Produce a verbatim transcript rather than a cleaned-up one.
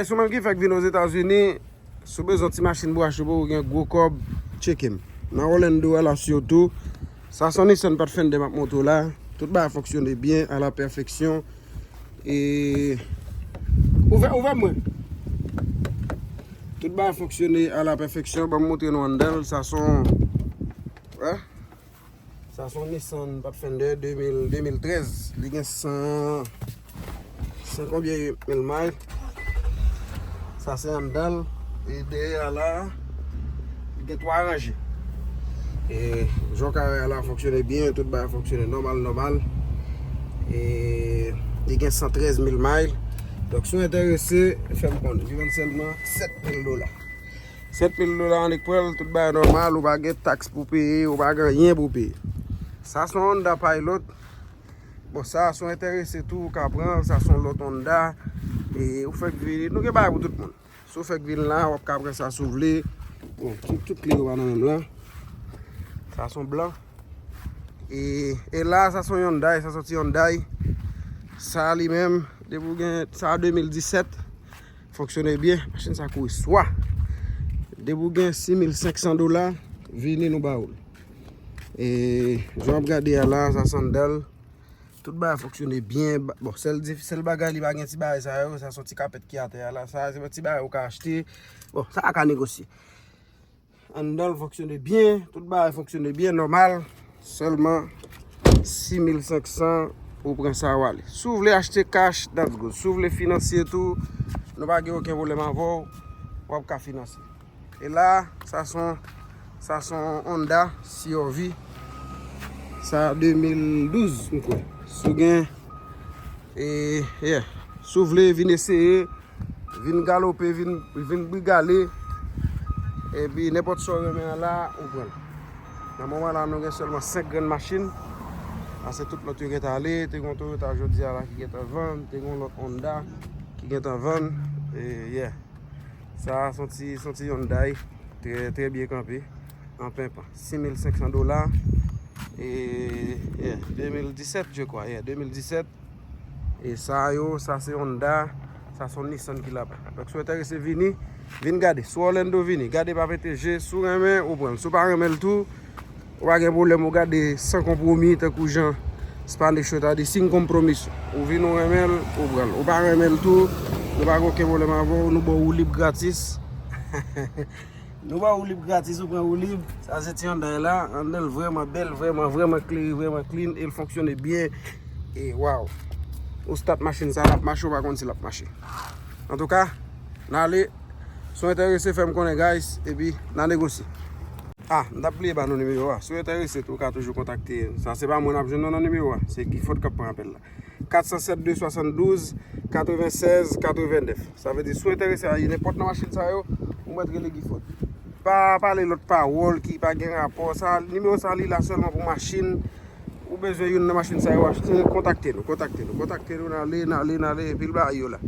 Si w menm ki fèk vin Ozetazini, si w bezwen ti machin pou achte pou ou gen gwo kòb, tcheke m. Nan Orlando a la sitou. Sa se yon Nissan Pathfinder m ap montre w la. Tout bagay fonksyone byen, a la pèfeksyon. E ouvè, ouvè mwen. Tout bagay fonksyone a la pèfeksyon. Ban m montre nou anndan l. Sa se yon, wè. Sa se yon Nissan Pathfinder de mil, de mil trèz. Li gen san, san konbyen mil may. Sa se anndan l. E dèyè a la, li gen twa ranje. E jan w ka wè a la fonksyone byen, tout bagay fonksyone nòmal, nòmal. E li gen san trèz mil may. Donk, si w enterese, fè m konnen. Li vann sèlman sèt mil dola. Sèt mil dola annik pran l, tout bagay nòmal, ou pa gen taks pou peye, ou pa gen anyen pou peye. Sa se yon Honda Pilot. Bon, sa, si w enterese tou, ou ka pran l, sa se yon lòt Honda. E ou fèk vini, nou gen bagay pou tout moun. Si w fèk vin la, w ap ka pran sa si w vle. Bon, tout, tout kle yo pa nan menm la. Sa se yon blan. E, e la, sa se yon Hyundai, sa se yon ti Hyundai. Sa li menm, depi w gen, sa de mil disèt. Fonksyone byen, machin sa kouri swa. Depi w gen sis mil senk san dola, vini nou ba ou l. E jan w ap gade a la, sa se anndan l. Tout bagay fonksyone byen. Ba- Bon, sèl, dif- sèl bagay li pa gen ti bagay sa yo, sa se yon ti kapèt ki atè a la. Sa se yon ti bagay ou ka achte. Bon, sa a ka negosye. Anndan l fonksyone byen, tout bagay fonksyone byen, nòmal. Sèlman sis mil senk san, ou pran sa w ale. Si w vle achte cash, that's good. Si w vle finanse tou, nou pa gen okenn pwoblèm avè w, w ap ka finanse. E la, sa se yon, sa se yon Honda C R V. Sa de mil douz, m kwè. Si w gen, e, yeah. Si w vle, vin eseye. Vin galope, vin, vin brigale. Epi nenpòt sa w renmen an la, ou pran l. Nan moman la, nou gen sèlman senk grenn machin. Paske tout lòt yo gentan ale. Te gen yon Toyota jodi a la ki gentan vann. Te gen yon lòt Honda ki gentan vann. E, yeah. Sa a se yon ti, se yon ti Hyundai. Trè, trè byen kanpe. An penpan. Sis mil senk san dola. E, yeah, de mil disèt, je crois. Yeah, de mil disèt. E sa yo, sa se Honda, sa se yon Nissan ki laba. Donk, si w enterese vini, vin gade. Si w Orlando vini, gade pa pete je, si w renmen, ou pran l. Si w pa renmen l tou, ou pa gen pwoblèm, ou gade san konpwomi, tankou jan Spanish yo ta di, sin compromiso. Ou vin, ou renmen l, ou pran l. Ou pa renmen l tou, nou pa gen okenn pwoblèm avè w, nou ba w woulib gratis. Nou ba w woulib gratis, ou pran woulib. Sa se ti Hyundai la. Anndan l vrèman bèl, vrèman, vrèman klere, vrèman clean. E l fonksyone byen. E waw. Ou start machin sa, l ap mache, ou pa konn si l ap mache. Antouka, n ale. Si w enterese, fè m konnen, guys. Epi, n a negosye. Ah, m t ap bliye ba nou nimewo a. Si w enterese tou, ou ka toujou kontakte. Sa se pa mwen n ap jwenn non nan nimewo a. Se Gifod k ap pran apèl la. Kat san sèt de swasanndouz katrevennsèz katrevennèf. Sa vle di, si w enterese a nenpòt nan machin sa yo, ou mèt rele Gifod. Pa pale lòt pawòl ki pa gen rapò. Sa, nimewo sa, li la sèlman pou machin. Ou bezwen youn nan machin sa yo achte, kontakte nou, kontakte nou, kontakte nou, n ale, n ale, n ale, epi l ba yo la.